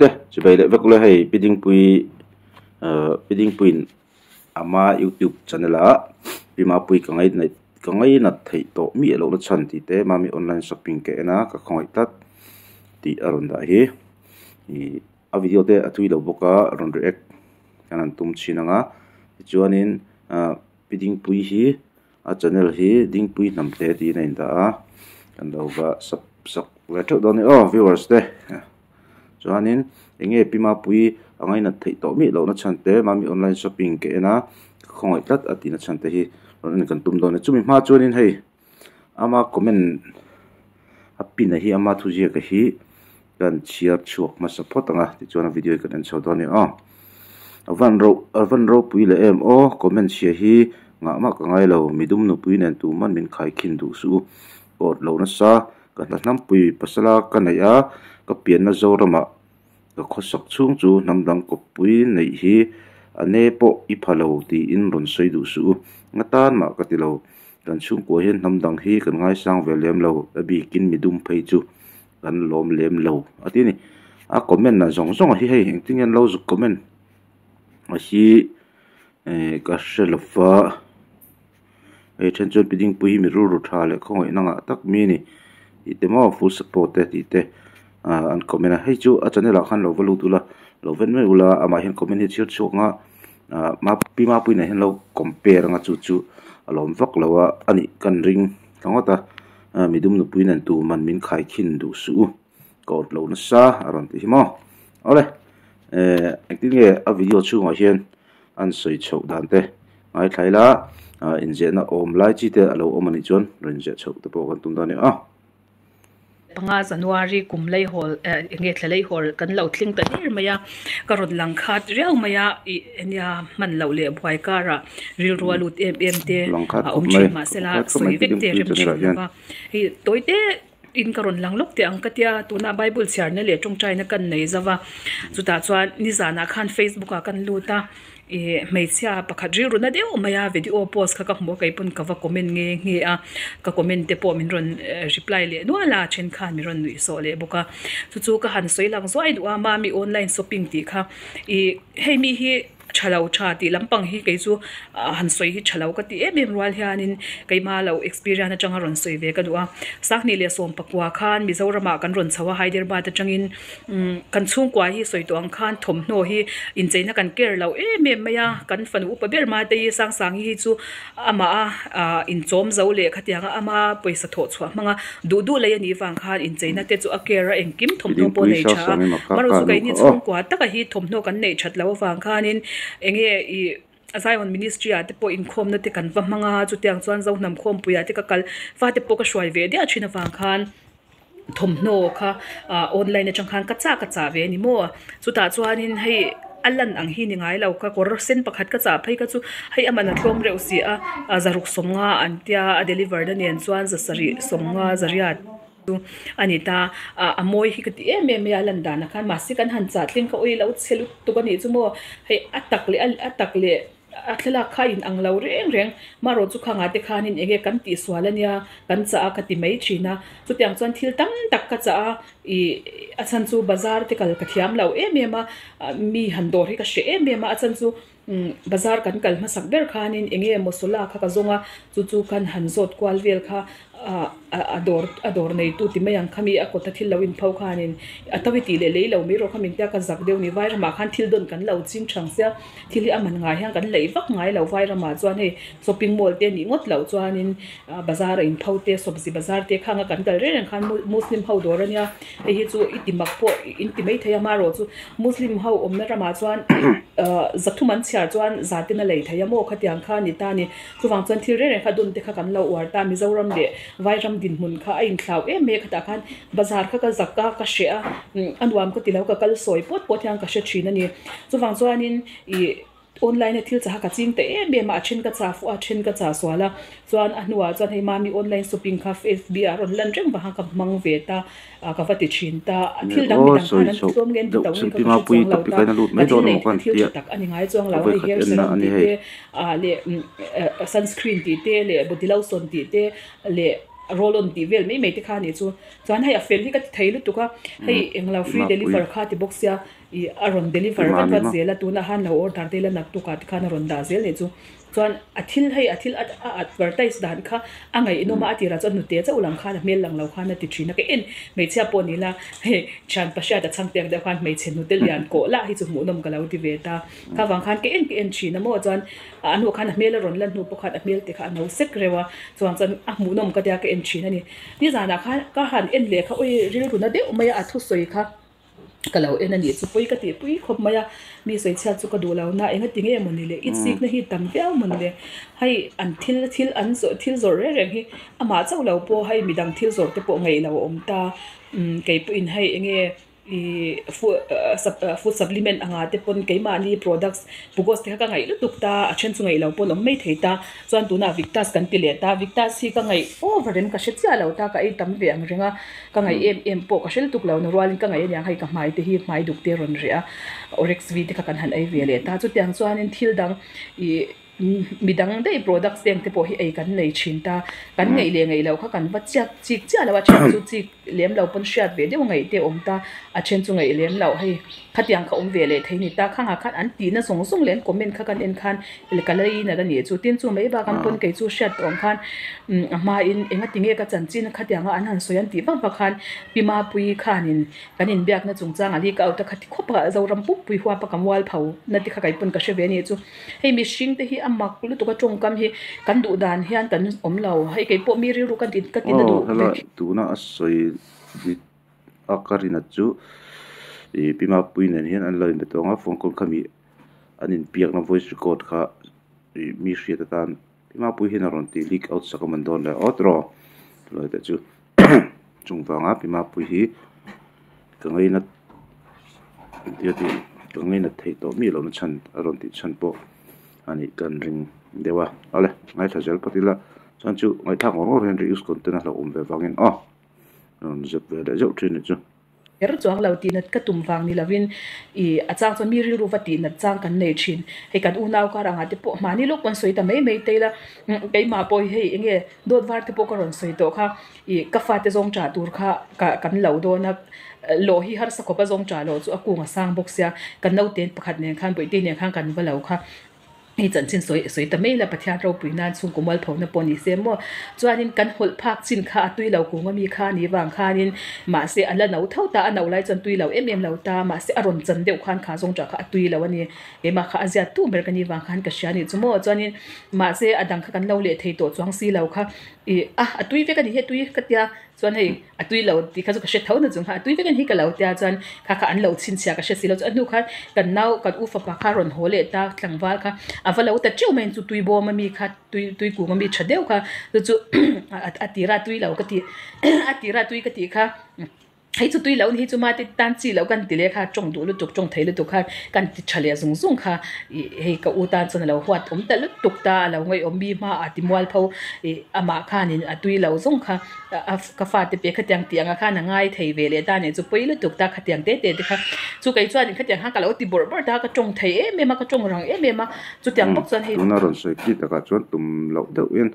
Te chibai leh vek ule hei Pi Dingpui ahh Pi Dingpuiin ama youtube channel ah Pi Mapuii ka ngai ka ngainat theih tawh miah loh na chhan tih te Mami online shopping ka en a ka khawngaih tlat tih a rawn dah hi ihh a video te a tui lo bawk a rawn react kan han tum chhin ang a tichuanin ahh Pi Dingpuii hi a channel hi Dingpui hnam te tiin a indah a kan lo va sub sak ve theuh dawn a ni aw viewers te chuanin eng nge Pi Mapuii a ngainat theih tawh miah lohna chhan te Mami online shopping ka en a ka khawngaih tlat a tihna chhan te hi rawn en kan tum dawn a ni chumi hma chuanin hei ama comment a pin a hi ama thuziak a hi kan chhiar chhuak hmasa phawt ang a tichuan a video hi kan en chho dawn a ni aw a van ro a van ropui leh em aw comment chhia hi ngah mah ka ngai lo midum nupui nen tuman min khaikhin duh suh u awt lo nasa ka hna hnampui pasala ka neih a ka pianna Zoramah ka khawsak chhung chu hnam dang kawppui neih hi a ne pawh i pha lo tiin rawn sawi duh suh u nga tan mah ka ti lo kan chhungkua hian hnam dang hi kan ngaisang ve lem lo a bikin midum phei chu. Kan lawm lem lo a ti a ni. A comment a zawng zawng a hi hei engtin nge an lo zuk comment a hi eh ka hre lo va hei then chuan pi dingpui hi mi rilru tha leh khawngaihna ngah tak mi a ni tih te maw full support te tih te ah an comment a hei chu a channel ah khan lo va lut ula lo ven mai ula amah hian comment hi a chhiar chhuak ang a ah ma pi mapuii nen hian lo compare anga chu chu a lawm vak lo a a nih ka an ring ta ngawt a. Midum nupui nen tu man min khai khin duh suh u, ka awt lo nasa a rawn ti hi maw. Awle, eh engtin nge a video chhungah hian an sawi chhoh dan te ngaithla ila, inzehna awm lai chi te a lo awm a nih chuan rawn inzeh chhoh te pawh kan tum dawn a ni a. Panga January kum lei hawl eh enge thla lei hawl kan lo thleng ta der mai a, ka rawn lang khat riau mai a ih nia hman loh leh buai karah rilru a lut em em te a awm thin mahsela sawi vek te rem thin lo va, hei tawi te in ka rawn lang lawk teh ang ka tia tuna Bible chhiarna leh tawngtaina kan nei zo va, chutah chuan nizanah khan Facebook ah kan lut a. Ih hmeichhia pakhat rilru na deuh mai a video post kha ka hmu a kei pawn ka va comment nge nge a ka comment te pawh min rawn reply leh nual a then khan min rawn nuih sawh leh bawk a chu chu ka han sawi lang zuai duh a mami online shopping tih kha ih hei mi hi tha lo tha tih lampang hi kei chu han sawi hi tha lo ka ti em em rual hianin keimah lo experience atanga rawn sawi ve ka duh a sanghnih leh sawm pakua khan Mizoramah kan rawn chho a Hyderabad atangin. Umm kan chhungkua hi sawi tawh ang khan thawmhnaw hi incheina kan care lo em em mai a kan fanu upa ber mate hi Sangsangi hi chu amah a ah inchawm zo leh khatiang a ama pawisa thawh chhuah hmang a duh duh lei a nih vang khan incheina te chu a care a engkim thawmhnaw pawh nei tha a marawh chu keini chhungkua taka hi thawmhnaw kan neih that loh avang khanin enge ih Zion Ministry ah te pawh inkhawmna te kan va hmang a chutiang chuan Zohnam khawmpui ah te ka kal fate pawh ka hruai ve diah thin avang khan. Thawmhnaw kha ah online atang khan ka chah ka chah ve a ni maw chutah chuanin hei a lan ang hi ni ngai lo ka kawr sen pakhat ka chah phei kha chu hei a man a tlawm reuh si a ah zaruk sawmnga an tia a deliver na nen chuan zasarih sawmnga zariat chu a ni ta ah a mawi hi ka ti em em mai a a lan dan ah khan mahse kan han chah thleng kha ui lo chhe lutuk a nih chu maw hei a tak leh a tak leh. A thlalak kha in ang lo reng reng, marawh chu khangah te khanin enge kan tihsual ania kan chah a ka ti mai thin a, chutiang chuan thil tam tak ka chah a, ih a chhan chu bazar te kal ka thiam lo em em a, mi han dawr hi ka hreh em em a, a chhan chu bazar kan kal hmasak ber khanin enge masala kha ka zawng a, chu chu khan han zawt kual vel kha ah a dawr a dawr neitu ti mai ang kha mi a kawta thil lo inpho khanin a tawi tih leh lei lo mai rawh kha min tia ka zak deuh a ni vairamah khan thil dawn kan lo ching thang sia thil hi a man ngai hian kan leih vak ngai lo vairamah chuan hei shopping mall te nih ngawt loh chuanin bazar a inpho te sawmzi bazar te khanga kan kal reng reng khan muslim ho dawr ania hei hi chu i ti mak pawh in ti maithei a marawh chu muslim ho awmna ramah chuan zathum an chhiar chuan za ten a lei thei a maw khatiang kha a ni ta a ni. Chuvang chuan thil reng reng kha dun te kha kan lo uar ta, Mizoram leh Vairam dinhmun kha a inthlau em mai a, khatah khan bazar kha ka zak a, ka hreh a, a nuam ka ti lo, ka kal sawi pawt pawt hian ka hre thin a ni. Chuvang chuanin ih online a thil chaha ka ching ta em em a, a then ka chah fuh a, a then ka chah sual a, chuan a hnuah chuan hei mami online shopping kha fb ah a rawn lan reng vang khan ka hmang ve ta. Ah ka va ti thin ta, a thil dang midang khan an tlawm nge an ti to nge ka hre chuang lo ta, ka thil neih kha thil tha tak a ni ngai chuang lo, hei hair serum tih te ah leh sunscreen tih te leh body lotion tih te leh. Roll on tih vel mai mai te kha a nih chu. Chuan hei a fel hi ka ti thei lutuk a, hei englo free deliver kha ti bawk sia ih a rawn deliver vat vat zel a, tunah khan lo order te ila naktukah te khan a rawn dah zel nih chu. Chuan a thil hei a thil a advertise dan kha a ngaihnawm a, a tirah chuan hnute chauh lang khan a hmel lang lo khan a ti thin a, ka en hmeichhia pawh ni la hei thian pahriat a chhang tek deuh khan hmeichhe hnute lian kawh lah hi chu hmuhnawm ka lo ti ve ta. Kha vang khan ka en ka en thin a maw chuan a hnuah khan a hmel a rawn lan hnu pawh khan a hmel te kha a no sek reuh a, chuan chuan a hmuhnawm ka tia ka en thin a ni. Nizanah khan ka han en leh kha awi rilru na deuh mai a, a thusawi kha ka lo en a nih chu pawi ka tih pui khawp mai a, mi sawi chhiat chu ka duh lo na enga ti nge mawni le i chikna hi tam viau mawni le hei an thil thil an zawrh thil zawrh reng reng hi amah chauh lo pawh hei midang thil zawrh te pawh ngaih lo a awm ta umm keipawhin hei enge Ih food supplement anga te pawn keimahni products pugos te kha ka ngaih lutuk ta a then chu ngaih lo pawn awm mai thei ta chuan tunah Victus kan ti leh ta Victus hi ka ngaih over em ka hre chiah lo ta ka ei tam ve ang reng a ka ngaih em em pawh ka hre lutuk lo na rualin ka ngaih aniang hei ka hmai te hi hmai duk te a rawn reh a Orex V te kha kan han ei ve leh ta chutiang chuanin thil dang ih Midang daih products eng te pawh hi ei kan nei thin ta. Kan ngeih leh ngeih loh kha kan va chiak chik chiah lo a, then chu chik lem lo pawn hriat ve deuh ngeih te a awm ta, a then chu ngeih lem loh hei khatiang kha awm ve leh thei ni ta. Khangah khan an tihna zawng zawng leh an comment kha kan en khan ka la inat a nih chu. Tin chu mai bak an pawn kei chu hriat tawh ang khan a hmain enga tinge ka chanchin khatianga an han sawi an tih vak vak khan Pi Mapuii khanin Kan inbiakna chungchang a leak out a khati khawp a, Zoram pumpui huap a ka mual pho na te kha kei pawn ka hre ve a nih chu. Hei mihring te hi a mak lutuk a tawngkam hi kan duh dan hian kan awm lo. Hei kei pawh mi rilru ka ti ka ti na Aw duh helai ve. tuna a sawi dik a ka rin a chu ih Pi Mapuii nen hian an lo inbe tawng a phone call khami an inbiakna voice record kha ih mi hriat atan Pi Mapuii hian a rawn ti leak out sak a man dawn leh awt rawh chulai te chu chung vanga Pi Mapuii hi ka ngainat tia tih ka ngainat theih tawh miah lohna chhan a rawn tih chhan pawh a nih ka an ring deuh a awle ngaithla zel phawt ila chuan chu ngaihthlak ngawr ngawr hian reuse content a hlauhawm ve vangin aw a rawn zep ve leh zeuh thin a nih chu. Kher chuang lo tih nat ka tum vang ni lovin ih a chang chuan mi rilru va tih nat chang kan nei thin. Hei kan unau kar angah te pawh mahni lawk pawn sawi ta mai mai te ila keimah pawh hi hei enge dawt var te pawh ka rawn sawi tawh kha ih ka fate zawng chah tur kha ka kan lo dawn a lawh hi harsa khawpa zawng chah loh chu a kung a sang bawk sia kan naute pakhat nen khan bawihte nen khan kan va lo kha. Hei chanchin sawi sawi ta mai la Pathian ropui nan chhungkaw mualphona pawh ni se maw. Chuanin kan hawlh phak chin kha a tui lo kung ami kha a nih vang khanin mahse a la no tho ta a no lai chuan tui lo em em lo ta mahse a rawn chan deuh khan kha zawng tah kha a tui lo a ni. Keimah kha a ziat tu ber ka nih vang khan ka hria nih chu maw. Chuanin mahse a dang kha kan lo leh thei tawh chuang si lo kha ih a a tui vek a ni hi a tui ka tia Chuan hei a tui lo tih kha chu ka hre tho na chung kha a tui vek a ni hi ka lo tia chuan kha kha an lo chhinchhiah ka hre si lo chu a hnu khan kan nau kan u fapa kha a rawn haw leh ta tlangval kha a va lo ta teuh mai chu tui bawm ami kha tui tui kung ami tha deuh kha chu chu a tira tui lo ka tih a tira tui ka tih kha hei chu tui lo a ni hi chu mate tan chi loh kan ti leh kha tawng duh lutuk tawng thei lutuk kha kan ti tha leh zung zung kha ih hei ka u tan chuan a lo huat awm ta lutuk ta a lo ngaihawm mi hmaah ti mualpho ih amah khanin a tui lo zawng kha. Ka fate pe khatiang tih anga khan a ngai thei ve leh ta nih chu pawi lutuk ta khatiang te te te kha chu kei chuan khatiang khan ka lo ti bawrh bawrh ta ka tawng thei em em a ka tawng rang em em a chutiang bawk chuan hei Tuna rawn sawi khi takah chuan tum loh deuh in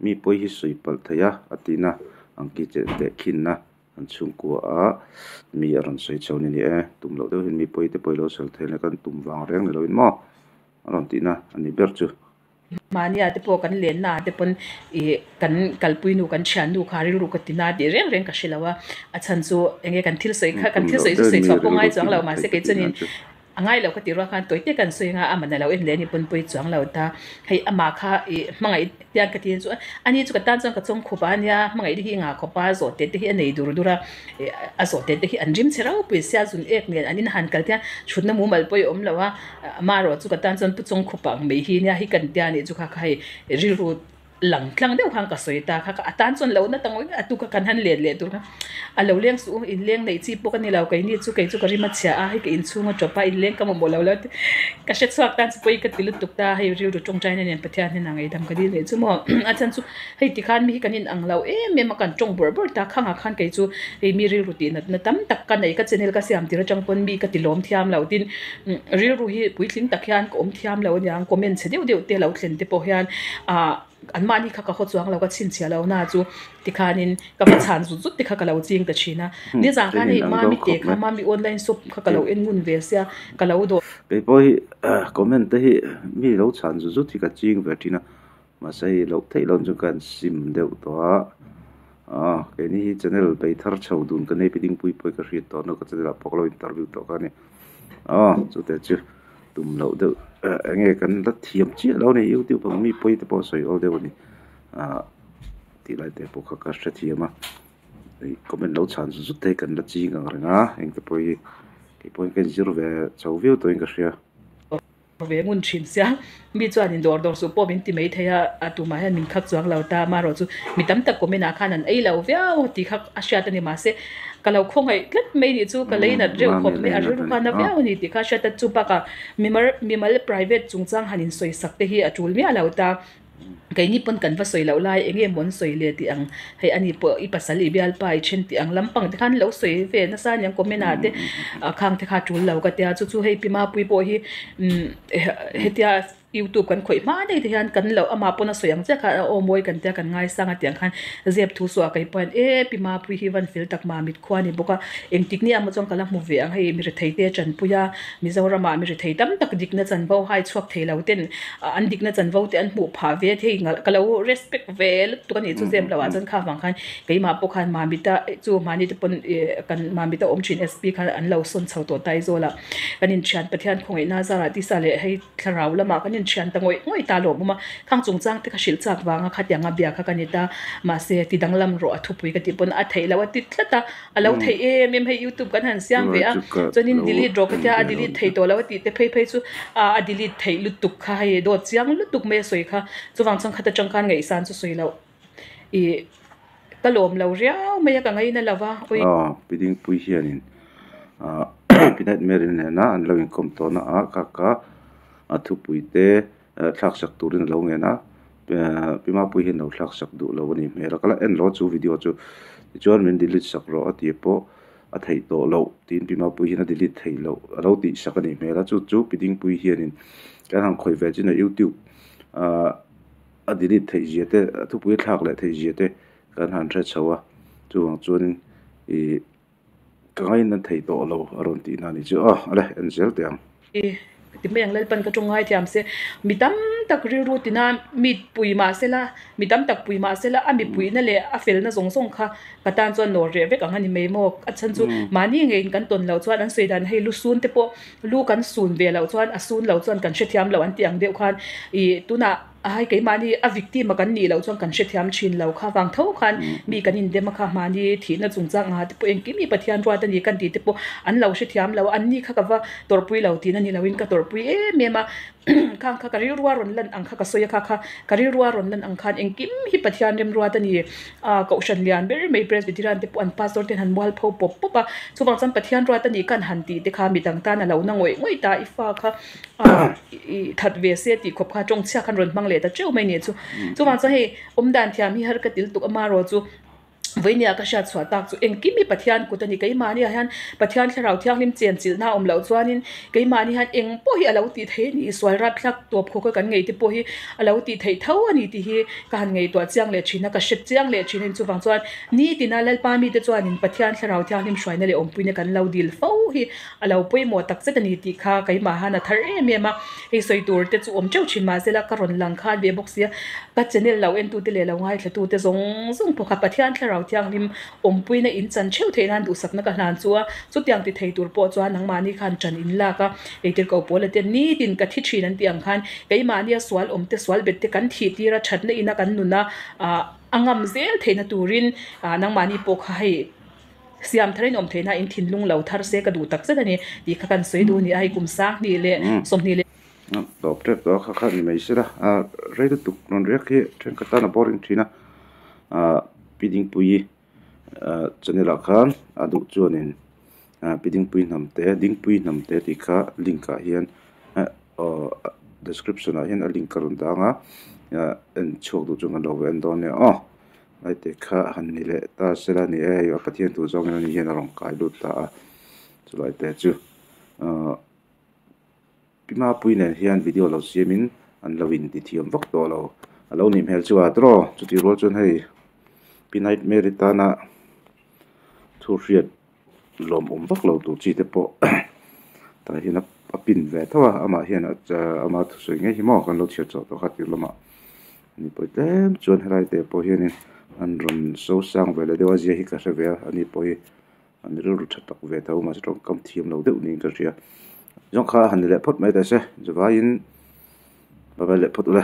mi pawi hi sawi palh thei a a tina ang ki che teh khinna an chhungkua a mi a rawn sawi chho ni ni e tum loh deuh hian mi pawi te pawi lo sawi thei la kan tum vang reng ni lo in maw a rawn tihna a ni ber chu. Mahnia te pawh kan lenna ah te pawn ih kan kalpui nu kan thian nu kha rilru ka ti na tih reng reng ka hre lo a, a chhan chu eng nge kan thil sawi kha kan thil sawi chu sawi chhuah pawh ngai chuang lo mahse kei chuanin a ngai lo ka ti rual khan tawi te kan sawi anga a man a lo en leh a ni pawn pawi chuang lo ta hei amah kha ih hmangaih tiang ka ti chu ani chu ka tan chuan ka chawng khawp a nia hmangaih te hi ngah khawp a zawh te te hi a nei dur dur a ih a zawh te te hi an rim chhe ropui sia zun ek nen an inhan kal te hian thutna mumal pawh i awm lo a. Amaherawh chu ka tan chuan Pu Chawngkhupa ang mai hi nia hi kan tia nih chu kha kha hei rilru lang tlang deuh khan ka sawi ta kha kha a tan chuan lo na ta ngawih ngawih a tu kha kan han let leh tur kha a lo leng suh u inleng neih chi pawh ka ni lo keini chu kei chu ka rim a chhia a hei ka inchhung a tawp a inleng ka mamawh lo lo te ka hre chhuak tan chu pawi ka ti lutuk ta hei rilru tawngtaina nen Pathian hian a ngaidam ka dil leh chu maw a chhan chu Hei tikhan mi hi kan inang lo em em a, kan tawng bawrh bawrh ta. Khangah khan kei chu hei mi rilru tih natna tam tak ka nei, ka channel ka siam tir atang pawn mi ka ti lawm thiam lo tin rilru hi puitling tak hian ka awm thiam lo aniang, comment chhe deuh deuh te lo thlen te pawh hian ah. Anmahni kha ka haw chuang lo, ka chhinchhiah lo na chu tikhanin ka va chhan zut zut te kha ka lo ching ta thin a. Nizan khan Keinin hei ang Mami deuh te khawp kha mai. Mami online shop kha ka lo en ngun ve sia, ka lo dawh. Kei pawh hi comment te hi mi lo chhan zut zut hi ka ching ve thin a, mahse hei loh theih loh chu ka sim deuh tawh a. Aw keini hi channel bei thar chho dun ka nei pi dingpui pawh hi ka hriat tawh hnu ka channel ah pawh ka lo interview tawh kha a ni. Aw chute chu tum loh deuh eng nge kan la thiam chiah lo a ni youtube ang mi pawi te pawh sawi awl deuh a ni ah tih lai te pawh kha ka hrethiam a ih comment lo chhan zut zut te hi kan la ching ang reng a heng te pawh hi kei pawhin ka inzir ve chho viau tawhin ka hria. Ve ngun thin sia mi chuan in dawr dawr suh pawh min ti mai thei a a tumah hian min khak chuang lo ta amaherawh chu mi tam tak comment ah khan an ei lo viau tih kha a hriat a ni mahse ka lo khawngaih tlat mai nih chu ka lei nat reuh khawp mai a rilru khan a viau a ni tih kha a hriat a chu bakah mimal mimal private chungchang han in sawi sak te hi a tul miah lo ta. Keini pawn kan va sawi loh lai eng nge maw an sawi le tih ang hei ani pawh i pasal i bialpa i then tih ang lampang te khan lo sawi ve nasa aniang comment ah te khang te kha a tul lo ka tia chu chu hei pi Mapuii pawh hi umm hetia youtube kan khawih hma daih te hian kan lo amah pawn a sawi ang chiah kha aw mawi kan tia kan ngaisang a tiang khan zep thu suah kei pawh hian e pi Mapuii hi van fel tak mah mit khua a ni bawk a engtik ni ah maw chuan ka la hmu ve ang hei mi rethei te tanpui a Mizoramah mi rethei tam tak dikna chanvo hai chhuak thei lo ten an dikna chanvo te an hmuh phah ve thei ngalh ka lo respect ve lutuk a nih chu zep loh ah chuan kha vang khan keimah pawh khan Mamita chu mahni te pawn ih kan Mamita awm thin SP khan an lo sawn chho tawh Taizawl ah kan inthian Pathian khawngaihna zarah tisa leh hei thlarau lamah kan inthian ta ngawih ngawih ta lawm awm a khang chungchang te kha hrilh chak vanga khatianga bia kha ka ni ta mahse ti danglam rawh a thupui ka tih pawn a theih loh a ti tlat a. A lo theih em em hei youtube kan han siam ve a chuanin delete rawh ka tia a delete thei tawh lo a tih te phei phei chu a delete theih lutuk kha hei dawt chiang lutuk mai a sawi kha chuvang chuan khata tang khan ngaihsan chu sawi loh ih ka lawm lo riau mai a ka ngaina lo va aw Pi Dingpui hianin ah Pi Nightmare nena an lo inkawm tawhna ah kha kha a thupui te thlak sak turin a lo ngen a Pi Mapuii hian lo thlak sak duh lo a nih hmel a ka la en lo chu video chu tichuan min delete sak rawh a tih pawh a theih tawh loh tiin Pi Mapuii hian a delete theih loh a lo tih sak a nih hmel a chu chu Pi Dingpuii hianin kan han khawih ve chin a youtube ah a delete theih zia te a thupui a thlak leh theih zia te kan han hre chho a chuvang chuanin ih Ka ngaina thei tawh lo a rawn tih na ni chu aw a le en zel teh ang. I ti mai ang Lalpan ka tawng ngaithiam se mi tam tak rilru tina mi pui mah sela mi tam tak pui mah sela a mipuina leh a felna zawng zawng kha ka tan chuan nawr reh vek ang a ni mai maw a chhan chu mahni ngeiin kan tawn loh chuan an sawi dan hei lu sun te pawh lu kan sun ve loh chuan a sun loh chuan kan hrethiam loh an tih ang deuh khan ih tunah A hai keimahni a victim a kan nih loh chuan kan hrethiam thin lo kha vang tho khan mi kan indem a kha mahni thihna chungchang ang ah te pawh engkim hi Pathian ruat a ni kan tih te pawh an lo hrethiam lo a anni kha ka va tawrhpui lo tihna ni loin ka tawrhpui em em a khang kha ka rilrua rawn lan ang kha ka sawi a kha kha ka rilrua rawn lan ang khan engkim hi Pathian remruat a ni a kohhran lian ber mai Presbyterian te pawh an pastor ten han mualpho pawp pawp a chuvang chuan Pathian ruat a nih khan han tih te kha midang tan a lo na ngawih ngawih ta i fa kha i that ve se tih khawp kha tawng chhiak khan rawn hmang leh ta teuh mai nih chu. Chuvang chuan hei awm dan thiam hi har ka til tuk amarawh chu vawinia ka hriat chhuah tak chu engkim hi Pathian kut a ni. Keimahni ah hian Pathian thlarau thianghlim chen chilhna a awm loh chuanin keimahni hian eng pawh hi a lo tih theih a ni. Sual rapthlak tawp khawk a kan ngei te pawh hi a lo tih theih tho a ni tih hi ka han ngaihtuah chiang leh thin a, ka hre chiang leh thin a ni. Chuvang chuan nitina Lalpa mite chuanin Pathian thlarau thianghlim hruaina leh awmpuina kan lo dil fo hi A lo pawimawh tak zet a ni tih kha keimah han a thar em em a, hei sawi tur te chu awm teuh thin mahse la ka rawn lang khan ve bawk sia, ka channel lo en tute leh lo ngaithla tute zawng zawng pawh kha Pathian Thlarau Thianghlim awmpuina in chan theuh theih nan duhsakna ka hlan chu a, chutiang ti thei tur pawh chuan nangmahni khan ṭan in lak a, eitir ko pawl te nitin ka thi thin an tih ang khan keimahnia sual awm te sual bet te kan thih tir a ṭhatna ina kan nun a a ngam zel theihna turin nangmahni pawh kha hei. Siam thar in awm theihna in thinlung lo thar se ka duh tak zet a ni tih kha kan sawi duh a ni a, hei kum sanghnih leh 20 leh. Tawp tep tawh a kha kha ni mai sela, rei lutuk rawn riak hi thenkhat tan a boring thin a, Pi Dingpuii channel ah khan a duh chuanin Pi Dingpuii hnam te Dingpuii hnam te tih kha link ah hian aw description ah hian a link a rawn dang a, en chhuak duh chuan kan lo va en dawn nia aw. Aite kha han ni leh ta sela ni e, hei a Pathian tur zawngin ani hian a rawn kai lut ta a, chulai te chu ahh Pi Mapuii nen hian video lo siamin an lo in ti thiam vak tawh lo. a lo nih hmel chu a tiraw chutih rual chuan hei pi nightmare tana thu hriat lawmawm vak lo tur chi te pawh tah hian a pin ve tho a amah hian ama thusawi ngei hi maw kan lo chhiar chhuah tawh kha tir lamah ani pawh tlem chuan helai te pawh hianin an rawn so sang ve leh deuh a zia hi ka hre ve a ani pawh hi an rilru tha tak ve tho mahse tawngkam thiam lo deuh niin ka hria zawng kha han ni leh phawt mai teh se chuvaiin bye bye leh phawt ula.